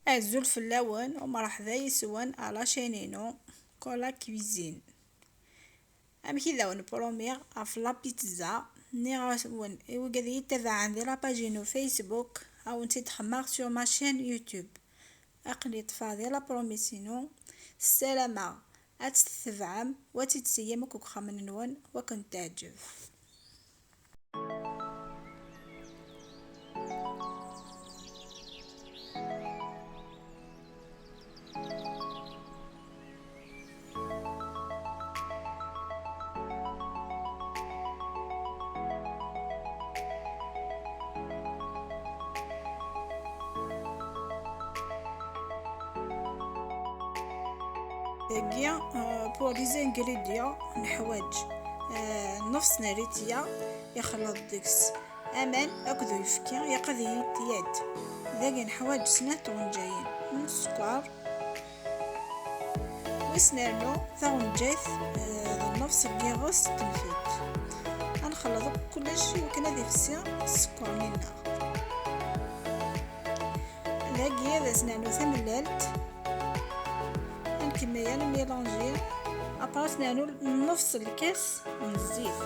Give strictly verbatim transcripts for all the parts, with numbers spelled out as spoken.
Azul fell-awen, u mṛeḥba yes-wen à la chaîne-inu, Kola Cuisine. Amek i d awen promiɣ ɣef la pizza, nniɣ-awen i wigad i yi-ttabaɛen di la page-inu Facebook, ad awen-tt-id-xemmeɣ sur ma chaîne YouTube. Aql-i ṭṭfeɣ di la promesse-inu, ssarameɣ ad tt-tetebɛem, u ad tt-id-teyyim akk deg uxxam-nwen, u ad ken-teɛǧeb. Dagi, euh, pour les ingrédients, neḥwaǧ, euh, nnefṣ n rritya, ixleḍ deg-s aman akked uyefki, yeqqad-iyi-d. Dagi neḥwaǧ snat tɣenǧayin n sskeṛ, wis nernu taɣenǧayt, eh, d nnefṣ n yiɣes n tenfilt. Ad nxelleḍ akk kullec i wakken ad ifsi sskeṛ-nni-nneɣ. Dagi ad as-nernu tamellalt. Ad nkemmel ad nmilanji. Après ad s-nernu nnefṣ n lkas n zzit.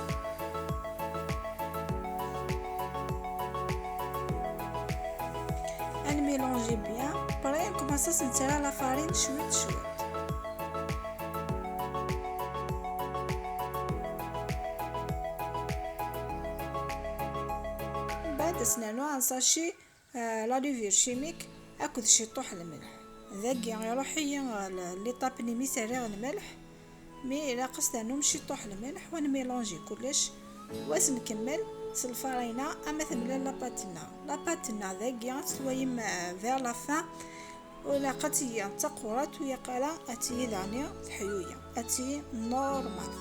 Ad nmilanji bien. Après, nkumaṣ ad s-nettarra la farine cwiṭ cwiṭ. Mbeɛd, ad s-nernu un sachet, euh, la levure chimique akked ciṭuḥ lmelḥ. Dagi, iruḥ-iyi, euh, l-, l'étape-nni mi s-rriɣ lmelḥ. Mi ilaq ad s-ternum ciṭuḥ lmelḥ, u ad nmilanji kullec, u ad s-nkemmel s lfarina ama temlal la pâte-nneɣ. La pâte-nneɣ dagi, ad tt-twayem, euh, vers la fin, ur ilaq ad tili d taqurant, u ilaq ara ad tili daɣni teḥyuya, ad tili normal.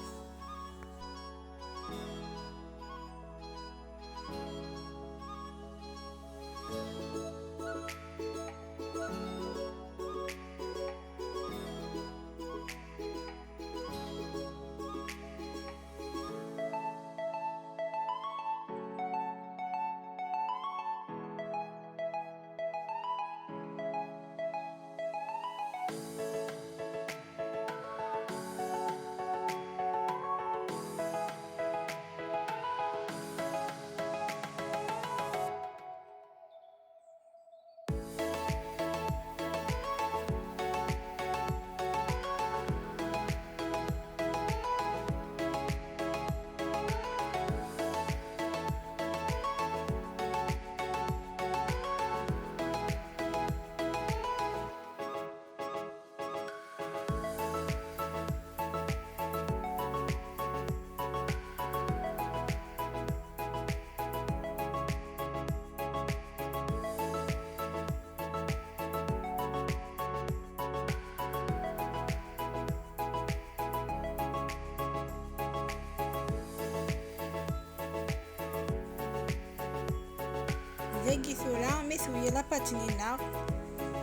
Dagi tura, mi tewyi la pâte-nni-nneɣ,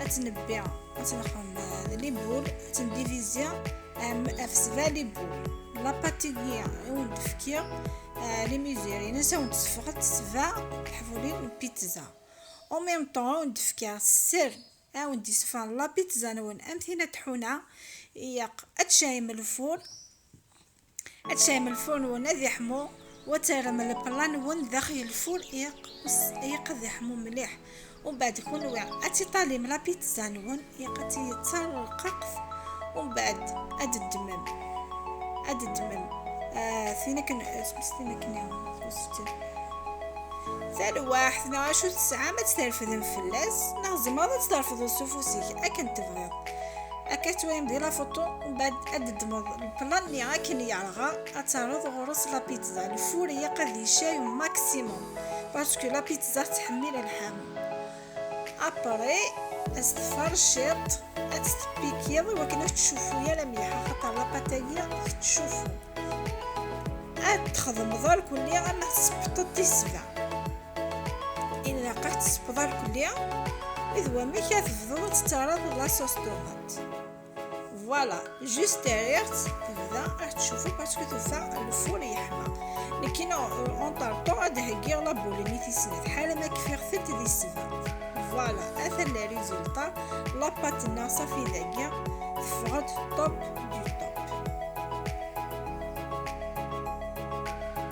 ad tt-nebbi, ad tt-nexdem, euh, d les boules, ad tt-ndivizi, euh, ɣef sebɛa les boules. La pâte-agi i wen-d-fkiɣ, euh, les mesures-ines, ad wen-d-sfeɣent sebɛa teḥbulin n pizza. En même temps, ad wen-d-fkiɣ sser, ad wen-d-isfeɣ la pizza-nwen am tin n tḥuna, ilaq ad tcayem lfur, ad tcayem lfur-nwen ad iḥmu, u ad terrem lepla-nwen daxel lfur, ilaq, ilaq ad iḥmu mliḥ. Umbeɛd kunwi ad tiṭalim la pizza-nwen, ilaq ad tt-, ad terrqeqt, umbeɛd ad ddmem, ad ddmem, ah, tin akken, ah, s tin akken, ah, talwaḥt neɣ acu tesɛam ad tt-trefdem fell-as, neɣ tzemreḍ ad tt-trefdeḍ s ufus-ik akken tebɣiḍ. Akka twayem di la photo, umbeɛd ad d-ddmeḍ lepla-nni akken yerɣa, ad terreḍ ɣur-s la pizza. Lfur ilaq ad icay au maximum, parce que la pizza tettḥemmil lḥamu. Après, ad s-tferciḍ, ad tt-tpikiḍ i wakken ur tettcuffu ara mliḥ, axaṭer la pâte-agi tettcuffu. Ad txedmeḍ irkelli ama tsebṭeḍ i sebɛa. Ilaq ad tsebṭeḍ irkelli, d wamek ad tebduḍ ad tettarraḍ la sauce tomate. Voilà, juste rriɣ-tt tebda ad tcuffu parce que tufa lfur yeḥma. Nekkini, entre temps, ad d-heggiɣ la boule-nni tis snat, ḥala ma kfiɣ-tent di sebɛa. Voilà, atan le résultat. La pâte-nneɣ ṣafi dagi, teffeɣ-d top du top.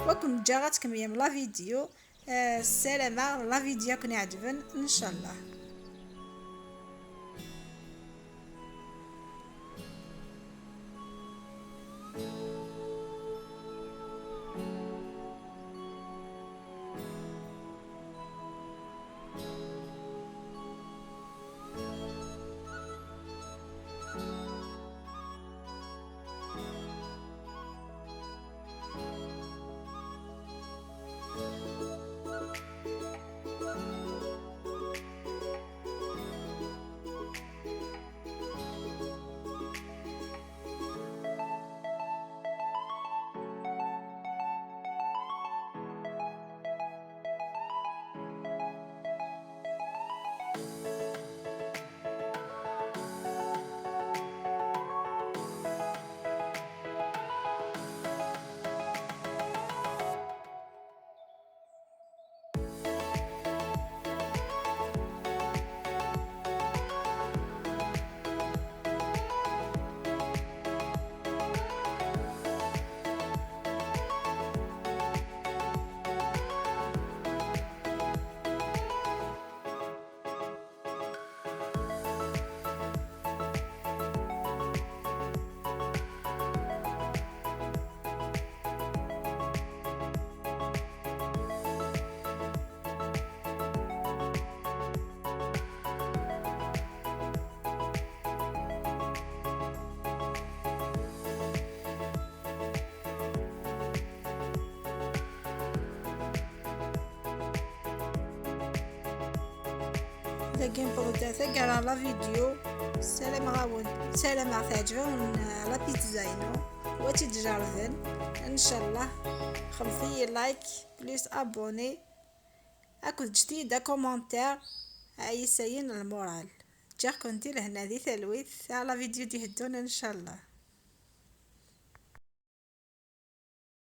Wa ken-ǧǧaɣ ad tkemmlem la vidéo. Ah, ssarameɣ la vidéo ad ken-iɛeǧben, ncallah. Dagi newweḍ-d ɣer taggara n la vidéo. Ssarameɣ-awen, ssarameɣ teɛǧeb-awen, eh, la pizza-inu. Wa tt-id-jerrben, ncallah. Xedmet-iyi like, plus abonné. Akked ǧǧet-iyi-d akomantir, ɛyisayen lmural. Ǧǧiɣ-kent di lehna di talwit, ar la vidéo d-iheddun, ncallah.